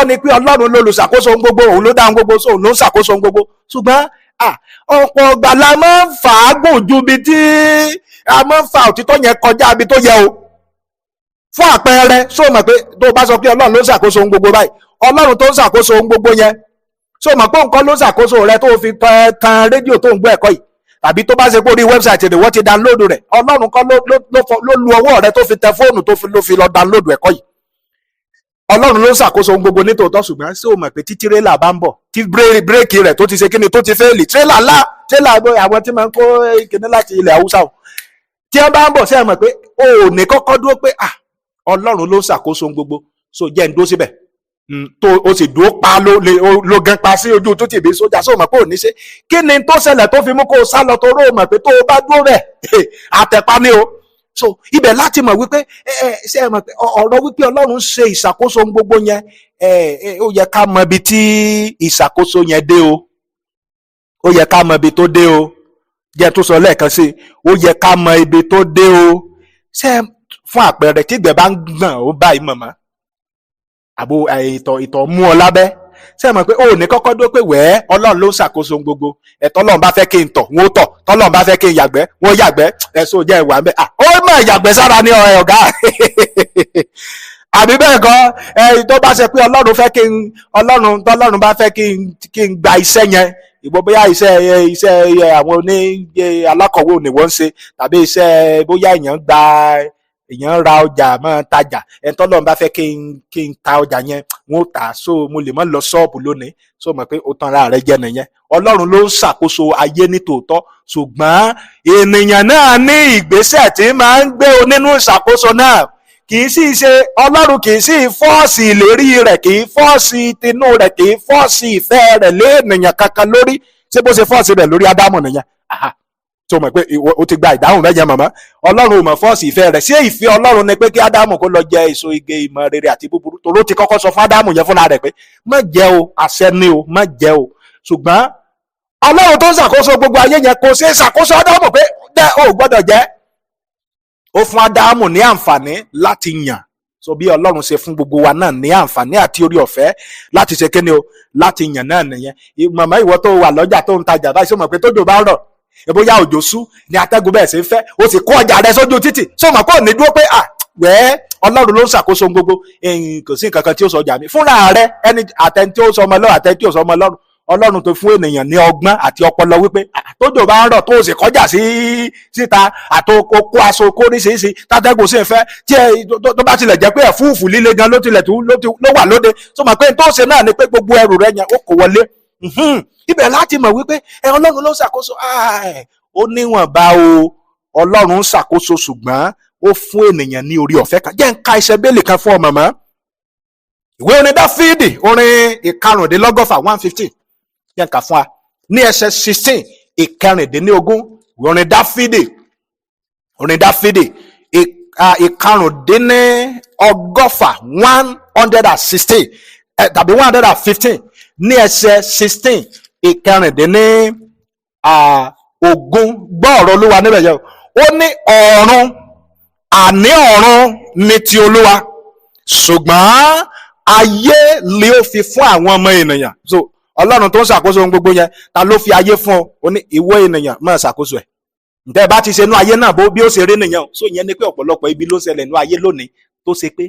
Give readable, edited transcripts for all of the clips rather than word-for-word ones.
Òtítọ́ ni pé Ọlọ́run lolùṣàkóso ohun gbogbo, òun ló dá ohun gbogbo, òun ló ń ṣàkóso ohun gbogbo. Ṣùgbọ́n ọ̀pọ̀ ọgbà la máa ń fàágùn ju ibi tí a máa ń fa òtítọ́ yẹn kọjá ibi tó yẹ o. Fún àpẹẹrẹ, ṣó mọ̀ pé tó o bá sọ pé Ọlọ́run ló ń ṣàkóso ohun gbogbo báyìí, Ọlọ́run tó ń ṣàkóso ohun gbogbo yẹn, ṣó mọ̀ pé nǹkan ló ń ṣàkóso rẹ tó o fi tan rédíò tó ń gbọ́ ẹ̀kọ́ yìí, tàbí tó bá ṣe pé orí wẹ́bsáìtì rẹ̀ wọ́n ti download rẹ̀, Ọlọ́run kan ló lu ọwọ́ rẹ tó fi tẹ fóònù tó fi lọ download ẹ̀kọ́ yìí. Ọlọ́run ló ń ṣàkóso ohun gbogbo nítòótọ́, ṣùgbọ́n ṣé o mọ̀ pé tí tírélà bá ń bọ̀, tí bírèkì rẹ̀ tó ti ṣe kíni tó ti fẹ́ẹ̀lì, tírélà ńlá, tírélà àwọn tí máa ń kó kíní láti ilẹ̀ Haúsá o, tí wọ́n bá ń bọ̀, ṣé ẹ mọ̀ pé o ò ní kọ́kọ́ dúró pé Ọlọ́run ló ń ṣàkóso ohun gbogbo, so jẹ́ ń dúró síbẹ̀, tó o sì dúró pa ló gan pa sí ojú tó ti bí sójà, ṣé o mọ̀ pé ò ní ṣe kí ni tó ṣẹlẹ̀ tó fi mú kó o sá lọ, toró o mọ̀ pé tó o bá dúró rẹ̀ àtẹ̀pá ni o. So ibẹ̀ láti mọ̀ wípé ṣé ẹ mọ̀ pé ọ̀rọ̀ wípé Ọlọ́run ṣe ìṣàkóso ohun gbogbo yẹn, ó yẹ ká mọ ibi tí ìṣàkóso yẹn dé o, ó yẹ ká mọ ibi tó dé o. Jẹ́ tó sọ lẹ́ẹ̀kan sí i, ó yẹ ká mọ ibi tó dé o. Ṣé fún àpẹẹrẹ, tí ìgbẹ́ bá ń gbọ̀n ó báyìí mọ̀mọ́, àbò ìtọ̀ mú ọ lábẹ́, ṣé ẹ mọ̀ pé ó ní kọ́kọ́ dó pé wẹ́ẹ́ Ọlọ́run ló ń ṣàkóso ohun gbogbo, ẹ̀ tọ́lọ́run bá fẹ́ kí n tọ̀ wọ́n tọ̀, tọ́lọ́run bá fẹ́ kí n yàgbẹ́ wọ́n yàgbẹ́, ẹ̀sùn jẹ́ ìwà ń bẹ́, ó mọ̀ yàgbẹ́ sára ní ọ̀rẹ́ ọ̀gá àbí bẹ́ẹ̀ kọ́. Ẹ tó bá ṣe pé Ọlọ́run fẹ́ kí n, Ọlọ́run tọ́lọ́run bá fẹ́ kí n gba iṣẹ́ yẹn, ìbò bóyá iṣẹ́ àwọn oní alákọ̀wé òní wọ́n ń ṣe, tàbí iṣẹ́ bóyá èèyàn gba èèyàn ra ọjà máa tajà, ẹni tọ́lọ́run bá fẹ́ kí n ta ọjà yẹn wọ́n ó tà, so mo lè má lọ ṣọ́ọ̀bù lónìí. So mọ̀ pé ó tan ara rẹ jẹ nìyẹn. Ọlọ́run ló ń ṣàkóso ayé ní tòótọ́, ṣùgbọ́n ènìyàn náà ní ìgbésẹ̀ tí máa ń gbé onínú ìṣàkóso náà. Kì í sì ṣe Ọlọ́run kì í sì fọ́ọ̀sì ìlérí rẹ̀, kì í fọ́ọ̀sì tinú rẹ̀, kì í fọ́ọ̀sì ìfẹ́ rẹ̀ lé ènìyàn kankan lórí. Ṣé bó ṣe fọ́ọ̀sì rẹ̀ lórí Ádámù nìyẹn? Tó mọ̀ pé o ti gba ìdáhùn bẹ́ẹ̀ yẹn mọ̀mọ́. Ọlọ́run ò mọ̀ fọ́ọ̀sì ìfẹ́ rẹ̀. Ṣé ìfẹ́ Ọlọ́run ni pé kí Ádámù kó lọ jẹ èso igi ìmọ̀ rere àti búburú? Toró ti kọ́kọ́ sọ fún Ádámù yẹn fúnra rẹ̀ pé má jẹ o, àṣẹ ni o, má jẹ o. Ṣùgbọ́n Ọlọ́run tó ń ṣàkóso gbogbo ayé yẹn kò ṣe é ṣàkóso Ádámù pé dẹ́ o gbọ́dọ̀ jẹ. Ó fún Ádámù ní àǹfààní láti yàn. So bí Ọlọ́run ṣe fún gbogbo wa náà ní àǹfààní àti orí ọ̀fẹ́ láti ṣe kíni o, láti yàn náà nìyẹn. Màmá, ìwọ tó wà lọ́jà tó ń tajà báyìí, ṣé o mọ̀ pé tójò bá rọ̀, bóyá òjò sú ni atẹ́gùn bẹ́ẹ̀ ṣe ń fẹ́, o sì kó ọjà rẹ sójú títì, ṣé o mọ̀ pé ò ní dúró pé wẹ́ẹ́ Ọlọ́run ló ń ṣàkóso gbogbo, kò sí nǹkan kan tí ó sọ ọjà mi fúnra rẹ, ẹni àtẹni tí ó sọ ọmọ Ọlọ́run àtẹni tí ó sọ ọmọ Ọlọ́run, Ọlọ́run tó fún ènìyàn ní ọgbọ́n àti ọpọlọ wípé tójò bá ń rọ̀ tó o sì kọjá sí síta àtòkò aṣọ kóríṣiríṣi tátẹ́gùn sì ń fẹ́, tí ẹ tó bá tilẹ̀ jẹ́ pé ẹ̀fúùfù líle gan ló tilẹ̀ tó ló wà lóde, tó mọ̀ pé tó ṣe náà ni pé gbogbo ẹrù rẹ yẹn ó kó wọlé. Ibẹ̀ láti mọ̀ wípé Ọlọ́run ló ń ṣàkóso, ó níwọ̀nba o, Ọlọ́run ń ṣàkóso, ṣùgbọ́n ó fún ènìyàn ní orí ọ̀fẹ́ kan. Jẹ́ ń ka iṣẹ́ bẹ́ẹ̀lì kan fún ọ mọ̀mọ́. Ìwé orin Dáfídì, orin 115, 115, jẹ́ ń kà fún wa ní ẹsẹ̀ 16, 16, ìwé orin Dáfídì, orin Dáfídì 115, 116 tàbí 115, ní ẹsẹ̀ 16, 16. Gbọ́ ọ̀rọ̀ Olúwa níbẹ̀ yẹn. Ó ní ọ̀run, àní ọ̀run ni ti Olúwa, ṣùgbọ́n ayé lè ó fi fún àwọn ọmọ ènìyàn. So Ọlọ́run tó ń ṣàkóso ohun gbogbo yẹn, ta ló fi ayé fún ọ? Ó ní ìwọ ènìyàn máa ṣàkóso ẹ̀. Ǹtẹ́ ẹ bá ti ṣe inú ayé náà bó bí ó ṣe rí nìyẹn. So ìyẹn ni pé ọ̀pọ̀lọpọ̀ ibi ló ń ṣẹlẹ̀ inú ayé lónìí tó ṣe pé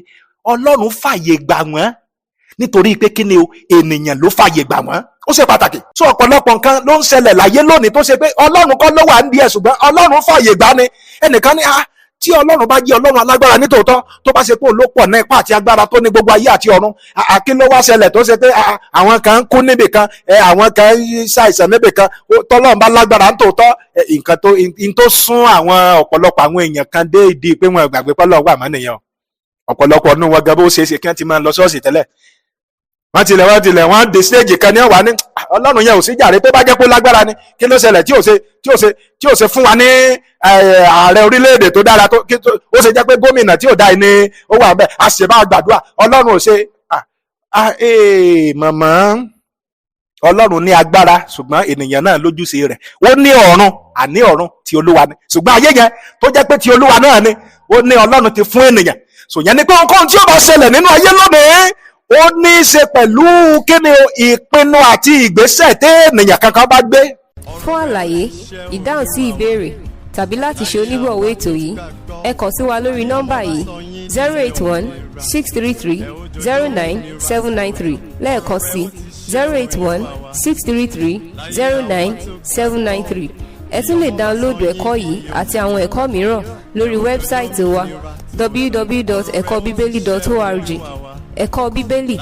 Ọlọ́run fàyè gbà wọ́n nítorí pé kí ni o, ènìyàn ló fàyè gbà wọ́n. Ó ṣe pàtàkì. So ọ̀pọ̀lọpọ̀ nǹkan ló ń ṣẹlẹ̀ láyé lónìí tó ṣe pé Ọlọ́run kọ́ ló wà ń di ẹ̀, ṣùgbọ́n Ọlọ́run fàyè gbà ni. Ẹnìkan ní tí Ọlọ́run bá jẹ́ Ọlọ́run alágbára nítòótọ́, tó bá ṣe pé òun ló pọ̀ ní ipá àti agbára tó ní gbogbo ayé àti ọ̀run, kí ló wá ṣẹlẹ̀ tó ṣe pé àwọn kan ń kú níbì kan, àwọn kan ń ṣàìsàn níbì kan? Tọ́lọ́run bá lágbára nítòótọ́, nǹkan tó sún àwọn ọ̀pọ̀lọpọ̀ àwọn èèyàn kan dé ìdí pé wọn gbàgbé pé Ọlọ́run wà mọ́ nìyẹn. Ọ̀pọ̀lọpọ̀ nínú wọn gan bó ṣe é ṣe kí wọ́n ti máa lọ ṣọ́ọ̀ṣì tẹ́lẹ̀, wọ́n tilẹ̀ wọ́n dé stéèjì kan ní ọ̀wá ní Ọlọ́run yẹn ò sí jàre, tó bá jẹ́ pé lágbára ni kí ló ṣẹlẹ̀ tí ò ṣe fún wa ní ààrẹ orílẹ̀-èdè tó dára, tó ó ṣe jẹ́ pé gómìnà tí ò dá ní ó wà bẹ́ẹ̀, a sì máa gbàdúrà Ọlọ́run ò ṣe. Màmá, Ọlọ́run ní agbára, ṣùgbọ́n ènìyàn náà lójúṣe rẹ̀. Ó ní ọ̀run, àní ọ̀run ti Olúwa ni, ṣùgbọ́n ayé yẹn tó jẹ́ pé ti Olúwa náà ni, ó ní Ọlọ́run ti fún ènìyàn. Ṣòyẹn ni pé ohunkóhun tí ó bá ṣẹlẹ̀ nínú ayé lónìí, Ó ní í ṣe pẹ̀lú kíni o, ìpinnu àti ìgbésẹ̀ téèyàn kankan bá gbé. Fún àlàyé, ìdáhùn sí ìbéèrè tàbí láti ṣe onígbọ̀wọ́ ètò yìí, ẹ kàn sí wa lórí nọ́mbà yìí: 08163309793. Lẹ́ẹ̀kan sí, 08163309793. Ẹ tún lè download ẹ̀kọ́ yìí àti àwọn ẹ̀kọ́ mìíràn lórí website wa, www.ẹ̀kọ́bíbélì.org. Ẹ̀kọ́ Bíbélì,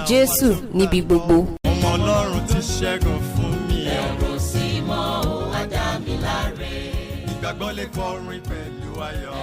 Jésù níbi gbogbo. Ọmọ Ọlọ́run ti ṣẹ́gun fún mi. Ẹ̀rù sí mọ́ ó, á dá mi láre. Ìgbàgbọ́ lè kọrin pẹ̀lú ayọ̀.